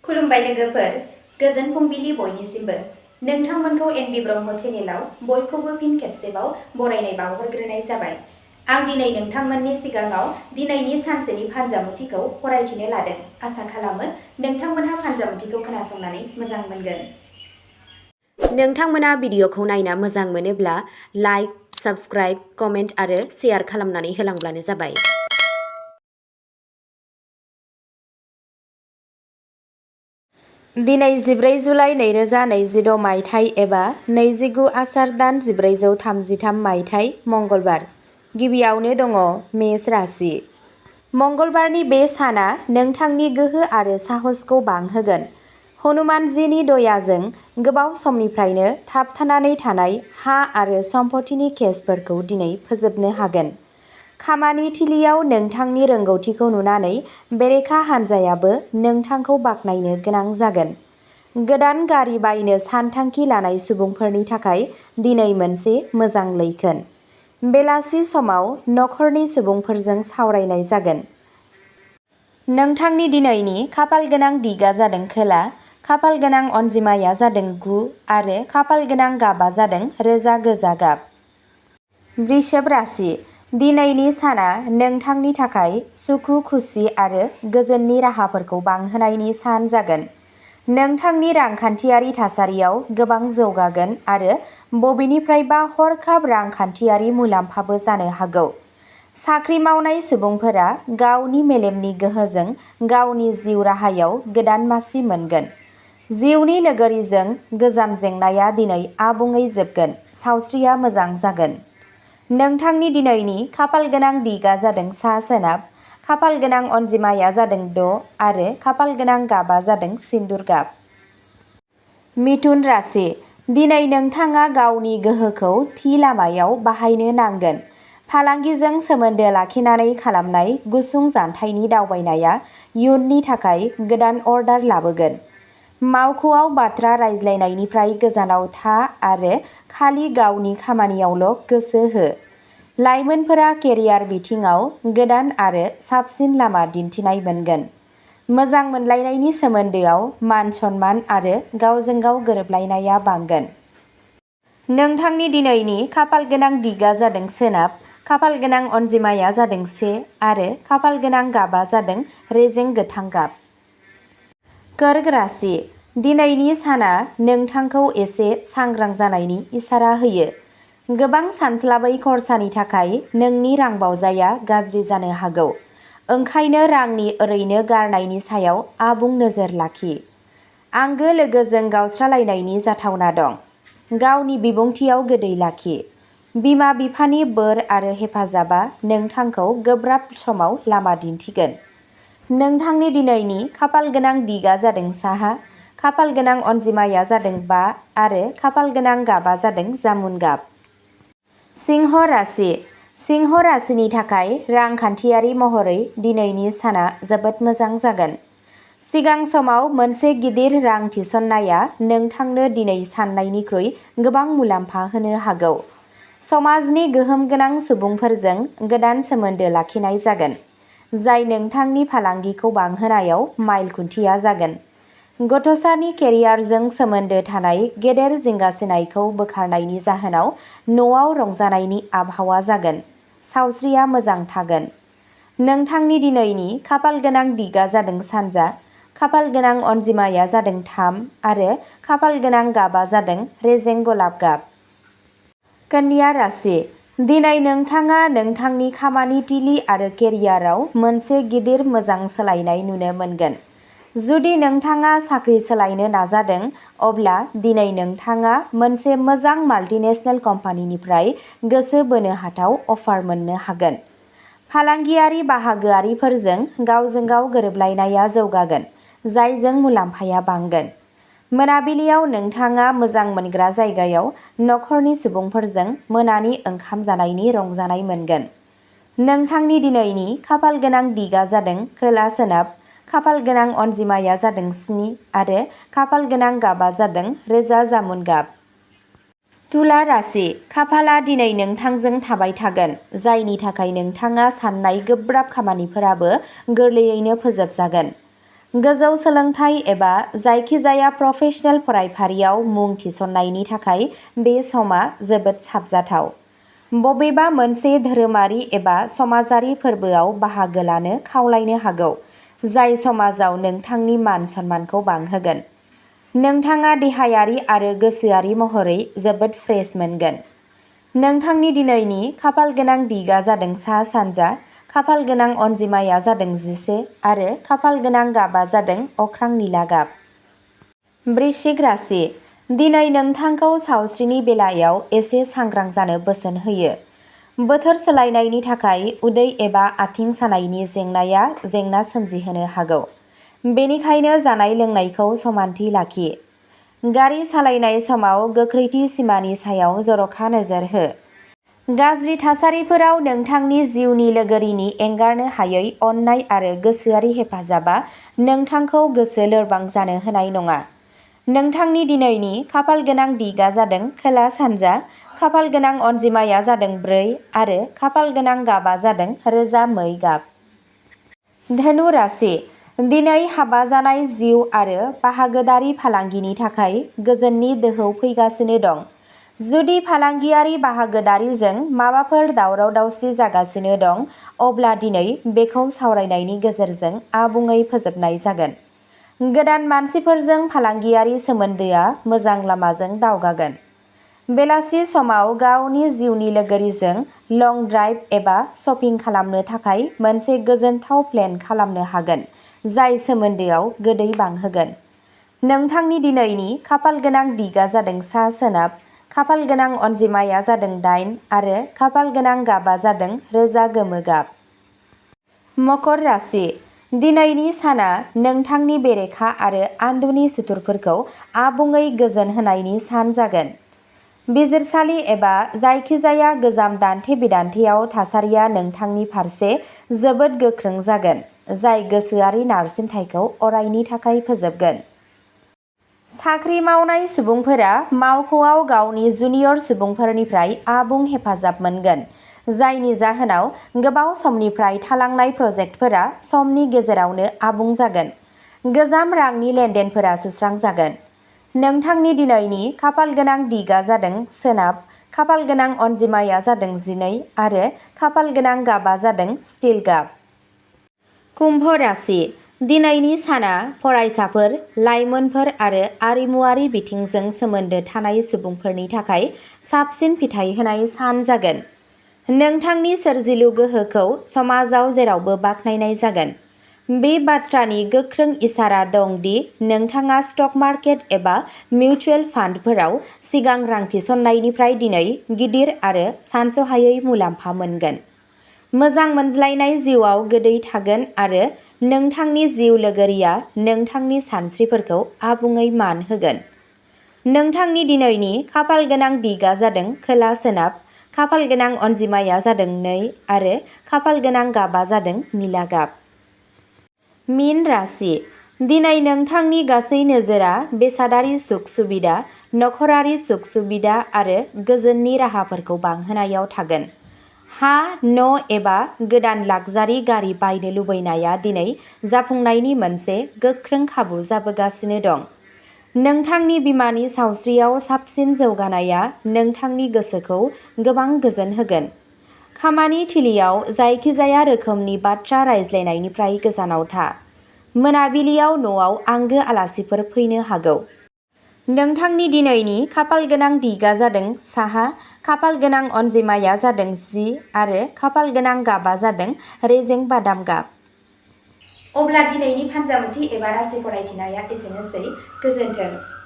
खुलुमबाय लोगोफोर, गोजोन फुंबिलि बयनिसिमबो। नोंथांमोनखौ एनबि ब्रह्म चेनेलाव बयखौबो फिन खेबसेबाव बरायनाय बावहरग्रोनाय जाबाय। आं दिनै नोंथांमोननि सिगाङाव दिनैनि सानसेनि फानजामुथिखौ फरायथिनो लादों। आसा खालामो नोंथांमोनहा फानजामुथिखौ खोनासंनानै मोजां मोनगोन। नोंथांमोना भिडिअखौ नायना मोजां मोनोब्ला लाइक, साबस्क्राइब, कमेन्ट आरो शेयार खालामनानै होलांब्लानो जाबाय। दिनै 14 जुलाइ 2026 मायथाइ एबा 29 आसार दान 1433 मायथाइ मंगलबार। गिबियावनो दङ मेष राशि। मंगलबारनि बे साना नोंथांनि गोहो आरो साहसखौ बांहोगोन। हनुमानजिनि दयाजों गोबाव समनिफ्रायनो थाबथानानै थानाय हा आरो सम्पथिनि केसफोरखौ दिनै फोजोबनो हागोन। खामानि थिलियाव नोंथांनि रोंगौथिखौ नुनानै बेरेखा हान्जायाबो नोंथांखौ बाख्नायनो गोनां जागोन। गोदान गारि बायनो सानथांखि लानाय सुबुंफोरनि थाखाय दिनै मोनसे मोजां लैखोन। बेलासि समाव नखरनि सुबुंफोरजों सावरायनाय जागोन। नोंथांनि दिनैनि खाफाल गोनां दिगा जादों खोला, खाफाल गोनां अनजिमाया जादों 9 आरो खाफाल गोनां गाबा जादों रोजा गोजा गाब। वृषभ राशि। दिनैनि साना नोंथांनि थाखाय सुखु खुसि आरो गोजोननि राहाफोरखौ बांहोनायनि सान जागोन। नोंथांनि रांखान्थियारि थासारियाव गोबां जौगागोन आरो बबेनिफ्रायबा हरखाब रांखान्थियारि मुलाम्फाबो जानो हागौ। साख्रि मावनाय सुबुंफोरा गावनि मेलेमनि गोहोजों गावनि जिउ राहायाव गोदान मासि मोनगोन। जिउनि लोगोरिजों गोजाम जेंनाया दिनै आबुङै जोबगोन। सावस्रिया मोजां जागोन। नोंथांनि दिनैनि खाफाल गोनां दिगा जादों सा सोनाब, खाफाल गोनां अनजिमाया जादों 6 आरो खाफाल गोनां गाबा जादों सिन्दुर गाब। मिथुन राशि। दिनै नोंथाङा गावनि गोहोखौ थि लामायाव बाहायनो नांगोन। फालांगिजों सोमोन्दो लाखिनानै खालामनाय गुसुं जानथायनि दावबायनाया इयुननि थाखाय गोदान अर्डार लाबोगोन। मावख'आव बाथ्रा रायज्लायनायनिफ्राय गोजानाव था आरो खालि गावनि खामानियावल' गोसो हो। लाइमोनफोरा केरियार बिथिङाव गोदान आरो साबसिन लामा दिन्थिनाय मोनगोन। मोजां मोनलायनायनि सोमोन्दोआव मान-सन्मान आरो गावजों गाव गोरोबलायनाया बांगोन। नोंथांनि दिनैनि खाफाल गोनां दिगा जादों सोनाब, खाफाल गोनां अनजिमाया जादों 1 आरो खाफाल गोनां गाबा जादों रेजें गोथां गाब। कर्क राशि। दिनैनि साना नोंथांखौ एसे सांग्रां जानायनि इसारा होयो। गोबां सानस्लाबै खरसानि थाखाय नोंनि रांबावजाया गाज्रि जानो हागौ। ओंखायनो रांनि ओरैनो गारनायनि सायाव आबुं नोजोर लाखि। आंगो लोगोजों गावस्रालायनायनि जाथावना दं। गावनि बिबुंथियाव गोदै लाखि। बिमा-बिफानि बोर आरो हेफाजाबा नोंथांखौ गोब्राब समाव लामा दिन्थिगोन। नोंथांनि दिनैनि खाफाल गोनां दिगा जादों साहा, खाफाल गोनां अनजिमाया जादों 5 आरो खाफाल गोनां गाबा जादों जामुन गाब। सिंह राशि। सिंह राशिनि थाखाय रांखान्थियारि महरै दिनैनि साना जोबोद मोजां जागोन। सिगां समाव मोनसे गिदिर रां थिसननाया नोंथांनो दिनै साननायनिख्रुइ गोबां मुलाम्फा होनो हागौ। समाजनि गोहोम गोनां सुबुंफोरजों गोदान सोमोन्दो लाखिनाय जागोन, जाय नोंथांनि फालांगिखौ बांहोनायाव माइल खुन्थिया जागोन। गथ'सानि केरियारजों सोमोन्दो थानाय गेदेर जिंगासिनायखौ बोखारनायनि जाहोनाव न'आव रंजानायनि आबहावा जागोन। सावस्रिया मोजां थागोन। नोंथांनि दिनैनि खाफाल गोनां दिगा जादों सानजा, खाफाल गोनां अनजिमाया जादों 3 आरो खाफाल गोनां गाबा जादों रेजें गलाब गाब। कन्या राशि। दिनै नोंथाङा नोंथांनि खामानि थिलि आरो केरियाराव मोनसे गिदिर मोजां सोलायनाय नुनो मोनगोन। जुदि नोंथाङा साख्रि सोलायनो नाजादों, अब्ला दिनै नोंथाङा मोनसे मोजां माल्टिनेशनेल कम्पानिनिफ्राय गोसो बोनो हाथाव अफार मोननो हागोन। फालांगियारि बाहागोआरिफोरजों गावजों गाव गोरोबलायनाया जौगागोन, जायजों मुलाम्फाया बांगोन। मोनाबिलियाव नोंथाङा मोजां मोनग्रा जायगायाव नखरनि सुबुंफोरजों मोनानि ओंखाम जानायनि रंजानाय मोनगोन। नोंथांनि दिनैनि खाफाल गोनां दिगा जादों खोला-सोनाब, खाफाल गोनां अनजिमाया जादों 7 आरो खाफाल गोनां गाबा जादों रोजा जामुन गाब। तुला राशि। खाफालआ दिनै नोंथांजों थाबाय थागोन, जायनि थाखाय नोंथाङा साननाय गोब्राब खामानिफोराबो गोरलैयैनो फोजोबजागोन। गोजौ सोलोंथाइ एबा जायखिजाया प्रफेशनेल फरायफारियाव मुं थिसननायनि थाखाय बे समा जोबोद साबजाथाव। बबेबा मोनसे धोरोमारि एबा समाजारि फोरबोआव बाहागो लानो खावलायनो हागौ, जाय समाजाव नोंथांनि मान सन्मानखौ बांहोगोन। नोंथाङा देहायारि आरो गोसोआरि महरै जोबोद फ्रेश मोनगोन। नोंथांनि दिनैनि खाफालगोनां दिगा जादों सा-सानजा, खाफालगोनां अनजिमाया जादों 11 आरो खाफालगोनां गाबा जादों अख्रां निला गाब। वृश्चिक राशि। दिनै नोंथांखौ सावस्रिनि बेलायाव एसे सांग्रां जानो बोसोन होयो। बोथोर सोलायनायनि थाखाय उदै एबा आथिं सानायनि जेंनाया जेंना सोमजिहोनो हागौ। बेनिखायनो जानाय लोंनायखौ समानथि लाखि। गारि सालायनाय समाव गोख्रैथि सिमानि सायाव जर'खा नोजोर हो। गाज्रि थासारिफोराव नोंथांनि जिउनि लोगोरिनि एंगारनो हायै अननाय आरो गोसोआरि हेफाजाबा नोंथांखौ गोसो लोरबां जानो होनाय नङा। नोंथांनि दिनैनि खाफालगोनां दिगा जादों खोला-सानजा, खाफालगोनां अनजिमाया जादों 4 आरो खाफालगोनां गाबा जादों रोजा मै गाब। धनु राशि। दिनै हाबा जानाय जिउ आरो बाहागोदारि फालांगिनि थाखाय गोजोननि दोहौ फैगासिनो दं। जुदि फालांगियारि बाहागोदारिजों माबाफोर दावराव-दावसि जागासिनो दं, अब्ला दिनै बेखौ सावरायनायनि गेजेरजों आबुङै फोजोबनाय जागोन। गोदान मानसिफोरजों फालांगियारि सोमोन्दोआ मोजां लामाजों दावगागोन। बेलासि समाव गावनि जिउनि लोगोरिजों लं ड्राइभ एबा शपिं खालामनो थाखाय मोनसे गोजोनथाव प्लेन खालामनो हागोन, जाय सोमोन्दोआव गोदै बांहोगोन। नोंथांनि दिनैनि खाफालगोनां दिगा जादों सा-सोनाब, खाफालगोनां अनजिमाया जादों 8 आरो खाफालगोनां गाबा जादों रोजा गोमो गाब। मकर राशि। दिनैनि साना नोंथांनि बेरेखा आरो आन्दोनि सुथुरफोरखौ आबुङै गोजोन होनायनि सान जागोन। बिजिरसालि एबा जायखिजाया गोजाम दान्थे-बिदान्थेयाव थासारिया नोंथांनि फारसे जोबोद गोख्रों जागोन, जाय गोसोआरि नारसिनथायखौ अरायनि थाखाय फोजोबगोन। साख्रि मावनाय सुबुंफोरा मावख'आव गावनि जुनियर सुबुंफोरनिफ्राय आबुं हेफाजाब मोनगोन, जायनि जाहोनाव गोबाव समनिफ्राय थालांनाय प्रजेक्टफोरा समनि गेजेरावनो आबुं जागोन। गोजाम रांनि लेनदेनफोरा सुस्रांजागोन। नोंथांनि दिनैनि खाफालगोनां दिगा जादों सोनाब, खाफालगोनां अनजिमाया जादों 12 आरो खाफालगोनां गाबा जादों स्टिल गाब। कुम्भ राशि। दिनैनि साना फरायसाफोर, लाइमोनफोर आरो आरिमुआरि बिथिंजों सोमोन्दो थानाय सुबुंफोरनि थाखाय साबसिन फिथाय होनाय सान जागोन। नोंथांनि सोरजिलु गोहोखौ समाजाव जेरावबो बाख्नायनाय जागोन। बे बाथ्रानि गोख्रों इसारा दं दि नोंथाङा स्टक मार्केट एबा मिउचुएल फान्डफोराव सिगां रां थिसननायनिफ्राय दिनै गिदिर आरो सानस'हायै मुलाम्फा मोनगोन। मोजां मोनज्लायनाय जिउआव गोदै थागोन आरो नोंथांनि जिउ लोगोरिया नोंथांनि सानस्रिफोरखौ आबुङै मान होगोन। नोंथांनि दिनैनि खाफालगोनां दिगा जादों खोला-सोनाब, खाफालगोनां अनजिमाया जादों 2 आरो खाफालगोनां गाबा जादों निला गाब। मीन राशि। दिनै नोंथांनि गासै नोजोरा बेसादारि सुख-सुबिदा, नखरारि सुख-सुबिदा आरो गोजोननि राहाफोरखौ बांहोनायाव थागोन। हा, न' एबा गोदान लाक्जारि गारि बायनो लुबैनाया दिनै जाफुंनायनि मोनसे गोख्रों खाबु जाबोगासिनो दं। नोंथांनि बिमानि सावस्रियाव साबसिन जौगानाया नोंथांनि गोसोखौ गोबां गोजोन होगोन। खामानि थिलिआव जायखिजाया रोखोमनि बाथ्रा रायज्लायनायनिफ्राय गोजानाव था। मोनाबिलियाव न'आव आंगो आलासिफोर फैनो हागौ। नोंथांनि दिनैनि खाफालगोनां दिगा जादों साहा, खाफालगोनां अनजिमाया जादों 10 आरो खाफालगोनां गाबा जादों रेजें बादाम गाब। अब्ला दिनैनि फानजामुथि एबा राशि फरायथिनाया एसेनोसै। गोजोन्थों।